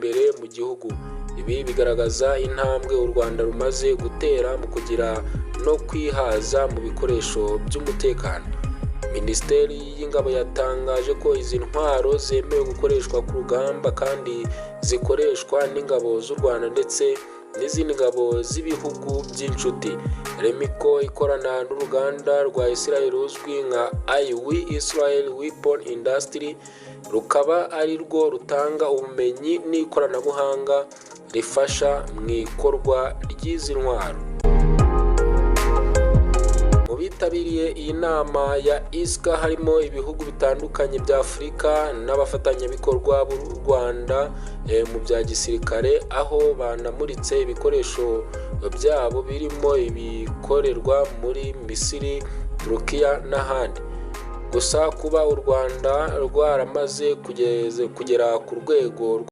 imbere mu gihugu. Ibi bigaragaza intambwe u Rwanda rumaze gutera mu kugira no kwihaza mu bikoresho by'umutekano. Minisiteri y'Ingabo yatangaje ko izi ntwaro zemewe gukoreshwa ku rugamba kandi zikoreshwa n'ingabo z'u Rwanda ndetse n'izindi ngabo z'ibihugu by'inshuti. Remco ikorana n'uruganda rwa Israel ruzwi nka IWI, Israel Weapon Industry, rukaba ari rwo rutanga ubumenyi n'ikoranabuhanga rifasha mu ikorwa ry'izi ntwaro. Mu bitabiriye iyi nama ya ISCA harimo ibihugu bitandukanye bya Afurika n'abafatanyabikorwa b'u Rwanda mu bya gisirikare, aho banamuritse ibikoresho byabo birimo ibikorerwa muri Misiri, Turukiya n'ahandi. Gusa kuba u Rwanda rwaramaze kugera ku rwego